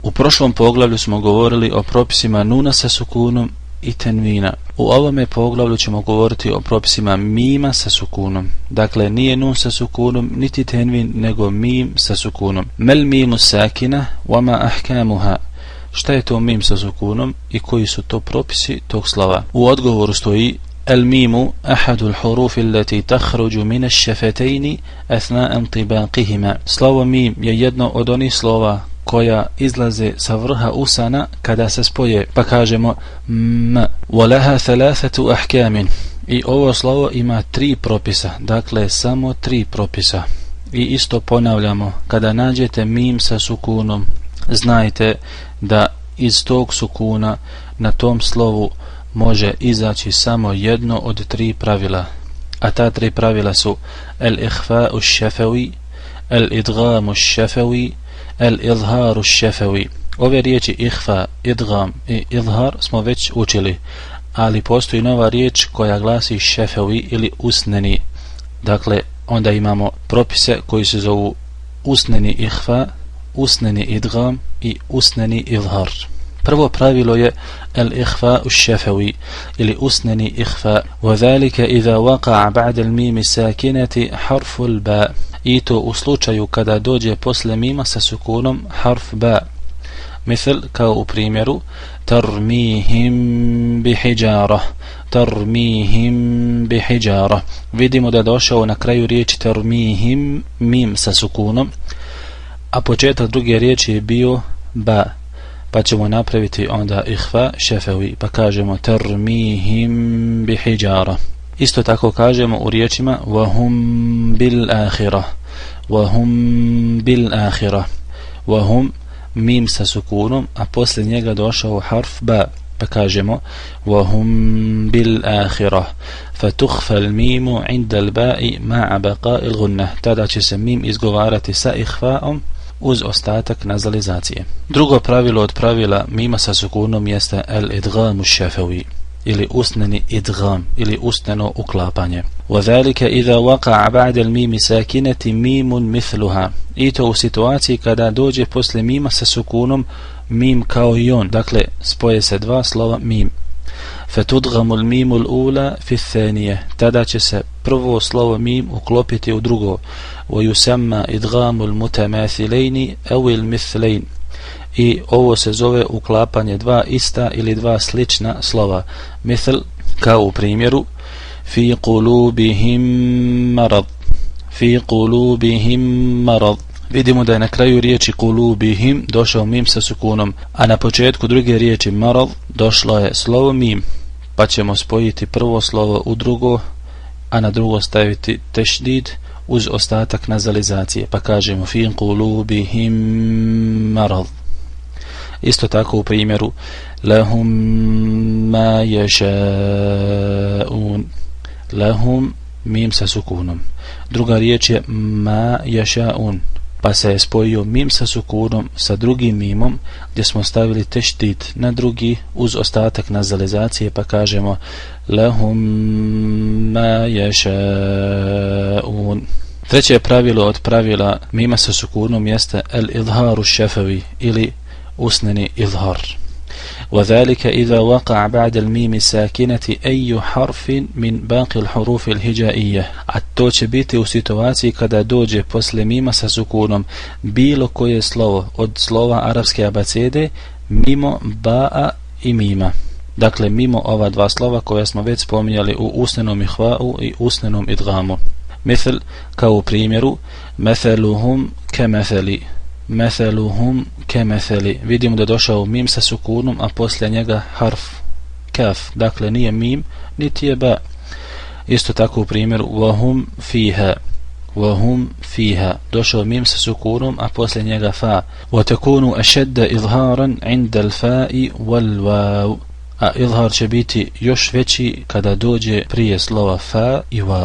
U prošlom poglavlju smo govorili o propisima nuna sa sukunom i tenvina. U ovome poglavlju ćemo govoriti o propisima mima sa sukunom. Dakle, nije nun sa sukunom, niti tenvin, nego mim sa sukunom. Mel mimu sakina, wama ahkamuha. Šta je to mim sa sukunom i koji su to propisi tog slova? U odgovoru stoji الميم أحد الحروف التي تخرج من الشفتين أثناء انطباقهما. Slovo mim je jedno od onih slova koja izlaze sa vrha usana kada se spoje, pa kažemo m. وَلَهَا ثَلَاثَةُ أَحْكَامٍ. I ovo slovo ima 3 propisa, dakle samo 3 propisa. I isto ponavljamo, kada nađete mim sa sukunom, znajte da iz tog sukuna na tom slovu može izaći samo jedno od 3 pravila, a ta 3 pravila su al-ihfa'u ash-shafawi, al-idghamu ash-shafawi, al-izharu ash-shafawi. Ove riječi ihfa, idgham i izhar smo već učili, ali postoji nova riječ koja glasi shafawi ili usneni. Dakle, onda imamo propise koji se zovu usneni ihfa, usneni idgham i usneni izhar. Prvo pravilo je al-ihfa'u ash-shafawi ili usneni ihfa. وذلك إذا وقع بعد الميم الساكنة حرف الباء. I to u slučaju kada dođe posle mima sa sukunom harf ba. Misal kao u primjeru tarmihim bihijara, tarmihim bihijara. Vidimo da došao na kraju riječi tarmihim mim sa sukunom, a početak druge riječi je bio ba. Pa ćemo napraviti onda ihfa šefawi, pa kažemo tarmihim bihijara. Isto tako kažemo u riječima wahum bil akhirah, wahum bil akhirah. Wahum mim sa sukunom, a posle njega došao harf ba, pa kažemo wahum bil akhirah. Fatukhfa al mimu inda al ba'i ma'a baqa'i al gunnah. Tada će se mim izgovarati sa ihfa'om uz ostatak nazalizacije. Drugo pravilo od pravila mima sa sukunom jeste al-idghamu ash-shafawi ili usneni idgham ili usneno uklapanje. وذلك إذا وقع بعد الميم ساكنة ميم مثلها. I to u situaciji kada dođe posle mima sa sukunom mim kao i on, dakle spoje se 2 slova mim. فتدغم الميم الأولى في الثانية. tada će se prvo slovo mim uklopiti u drugo. ويسمى إدغام المتماثلين أو المثلين. I ovo se zove uklapanje 2 ista ili 2 slična slova. Mithl kao u primjeru في قلوبهم مرض, في قلوبهم مرض. Vidimo da je na kraju riječi قلوبهم došao mim sa sukunom, a na početku druge riječi marad došlo je slovo mim, pa ćemo spojiti prvo slovo u drugo, a na drugo staviti tešdid uz ostatak nazalizacije, pa kažemo fi qulubihim marad. Isto tako u primjeru lahum ma yasha'un, lahum mim sa sukunom. Druga riječ je ma yasha'un, pa se je spojio mim sa sukunom sa drugim mimom gdje smo stavili tešdid na drugi uz ostatak nazalizacije, pa kažemo lahum ma yasha'un. Treće pravilo od pravila mima sa sukunom jeste al-izharu ash-shafawi ili usneni izhar. وذلك إذا وقع بعد الميم الساكنة أي حرف من باقي الحروف الهجائية. A to će biti u situaciji kada dođe posle mima sa sukunom bilo koje slovo od slova arapske abecede mimo ba'a i mima. Dakle, mimo ova 2 slova koja smo već spominjali u usnenom ihva'u i usnenom idgamu. Mithl kao u primjeru mathaluhum kamathali, mathaluhum kamathali. Vidimo da je došao mim sa sukunom, a poslije njega harf kaf, dakle nije mim niti je ba. Isto tako u primjeru wahum fiha, wahum fiha, došao mim sa sukunom, a poslije njega fa. وتكون أشد إظهارا عند الفاء والواو. A izhar će biti još veći kada dođe prije slova fa i waw.